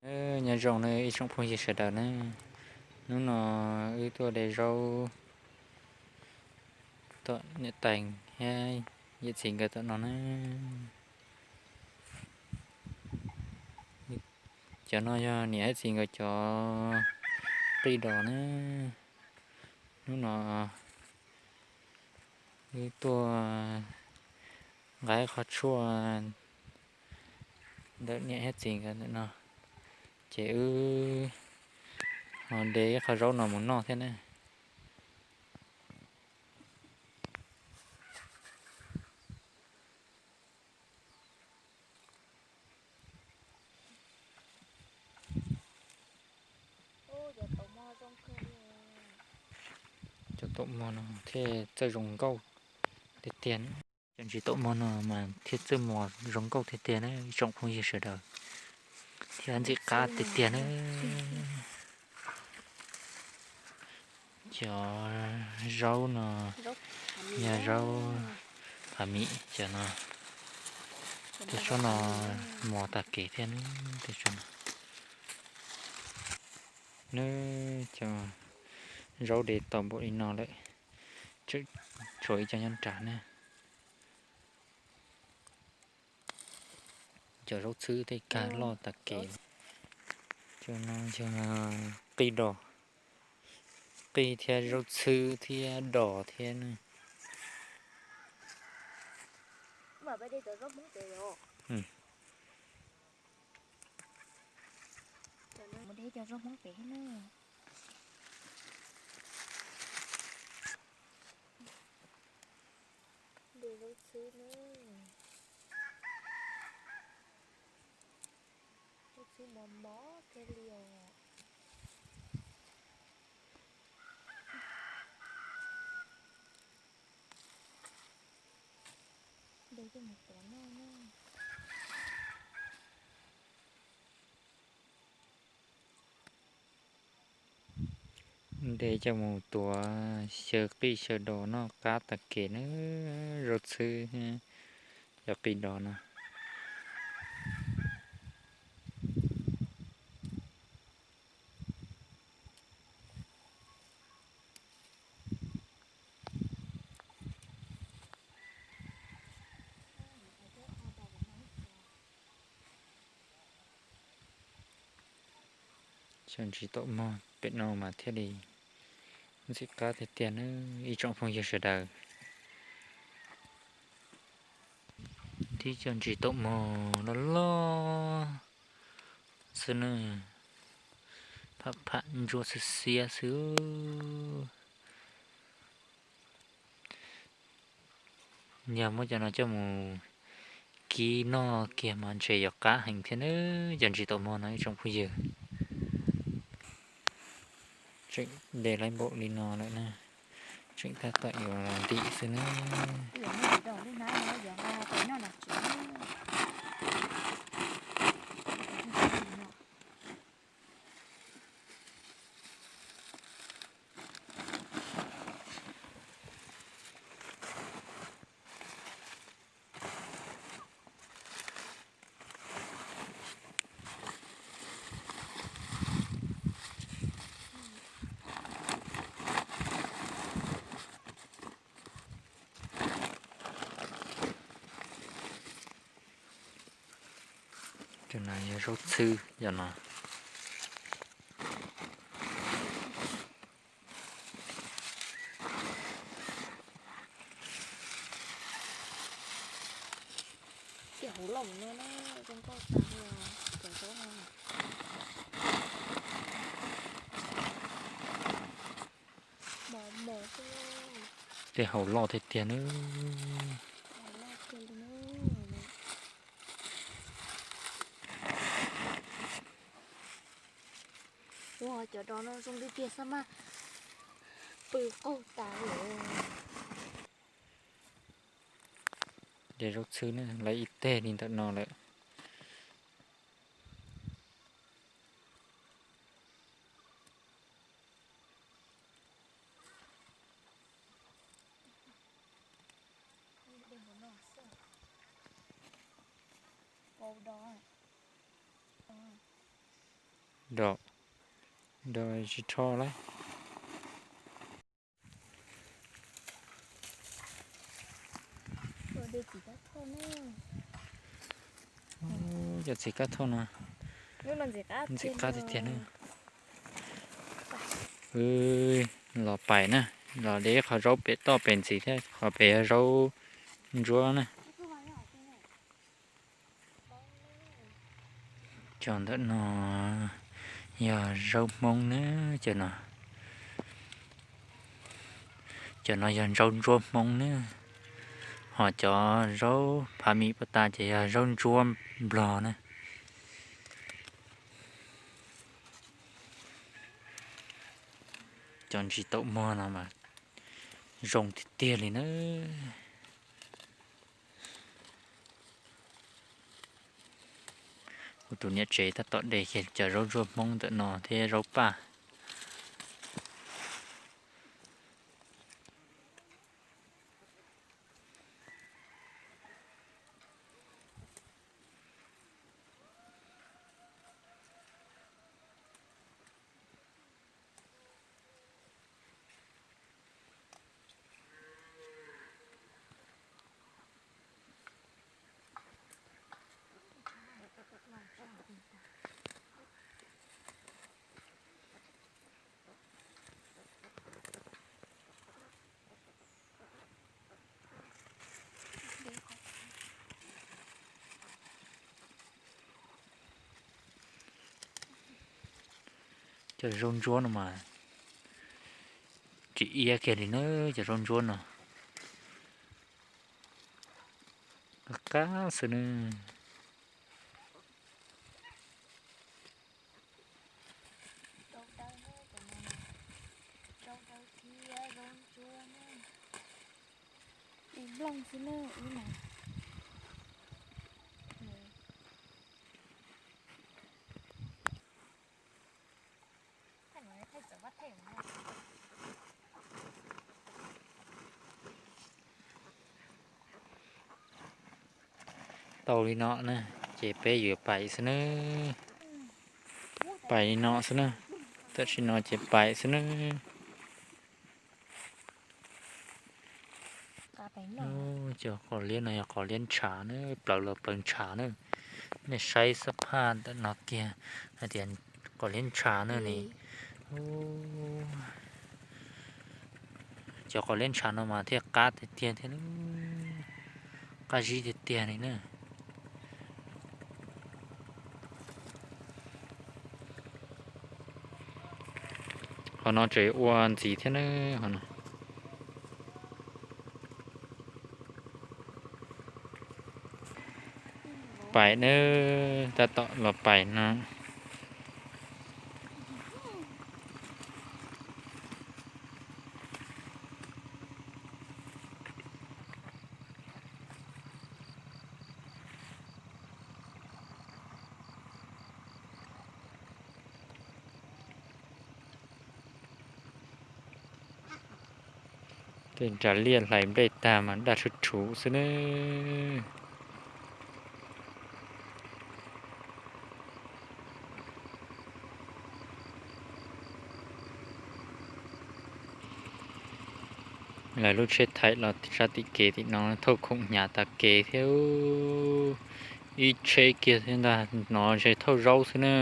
Nyob zoo nawb ib tsoom phooj ywg sawv daws na, hnub no wb tuaj de zaub tom niam tais thiab yawm txiv nkawd tom no na. Cov no yog niam thiab txiv nkawd cov qij dos na. Hnub no wb tuaj nqa ib qho tshuaj ntawm niam thiab txiv nkawd ntawm no, ces wb ho de ib qho zaub no mus noj thiab na. Cov taum mog no thiaj txawj zoo nkauj tiag tiag. Cov ntsis taum mog no mas thiaj txawj mos zoo nkauj tiag tiag na ib tsoom phooj ywg sawv daws, thiab ntxim qab tiag tiag na. Cov zaub no yog zaub phav mim cov no. Tej tsob no mos tag kev thiab na, tej tsob no. Nws cov zaub de tau npaum li no lawm, tseem tshuav ib co nyob nrad na. Cov zaub txhwb tej kag loj tag kev. Cov no yog qij dos, qij thiab zaub txhwb thiab dos thiab na. De zaub txhwb na. Zaub txhwb mos mos thiaj li os. De coj mus tuav noj na. De coj mus tuav xyaw qij xyaw dos noj qab tag kev na, zaub txhwb thiab cov qij dos no. Cov ntsis taum mog pem no mas thiaj li ntxim qab tiag tiag na ib tsoom phooj ywg sawv daws. Tib cov ntsis taum mog loj loj xwb na, pham pham ntsuab xiab xiab xwb. Yog muab cov no coj mus kib noj kiag mas ntshe yuav qab heev thiab na, cov ntsis taum mog no ib tsoom phooj ywg. Tseem de laib npaum li no lawm na, tseem tab tom yuav ntim xwb na. Cov no yog zaub txhwb cov no. Tej hauv loj no na, zoo nkauj tas li os, cov zaub no. Tej hauv loj tiag tiag na. Ua cov dos no zoo li tiag xab maj, pw qaug tas li. De zaub txhwb na, lawv ib teg li ntawm no lawm. Nrog, nrog tsis rho lawm. Cov txiv kab thauj no ntxim qab tiag tiag na. Los pais na, los de ib qho zaub pem toj pem ntxiv thiab, qhov pem yog zaub ntsuab na. Cov ntawm no yog zaub Hmoob na, cov no, cov no yog zaub ntsuab Hmoob na, ho cov zaub phav mis puas tas ces yog zaub ntsuab Nplog na. Cov ntsis taum muag no mas zoo tiag tiag li na. Kuv tus niam tsev tab tom de kiag cov zaub ntsuab Hmoob ntawm no thiab zaub paj. Cov zaub ntsuab no mas tsis iab kiag li na, cov zaub ntsuab no qab qab xwb na. Tau li no na, ces peb yuav pais xwb nawb. Pais li no xwb na, tam sim no ces pais xwb nawb. Cov qos liab no yog qos liab ntshav na, plaws los plaws ntshav na. Nej saib xab phaj ntawm no kiag hais tias qos liab ntshav na ne. Cov qos liab ntshav no mas thiaj qab tiag tiag thiab, qab zib tiag tiag li na. Qhov no tseem ua ntxiv thiab na, qhov no. Pais nawb, tab tom los pais no. Tej nras liaj hlais nplej tag mas daj tshuv tshuv xwb nawb. Lawv lub tsheb thaij los sab tim kev tim no thauj khoom hnyav tas kev thiab. Ib tsheb kiag thiab ntag, no ntshe thauj zaub xwb na.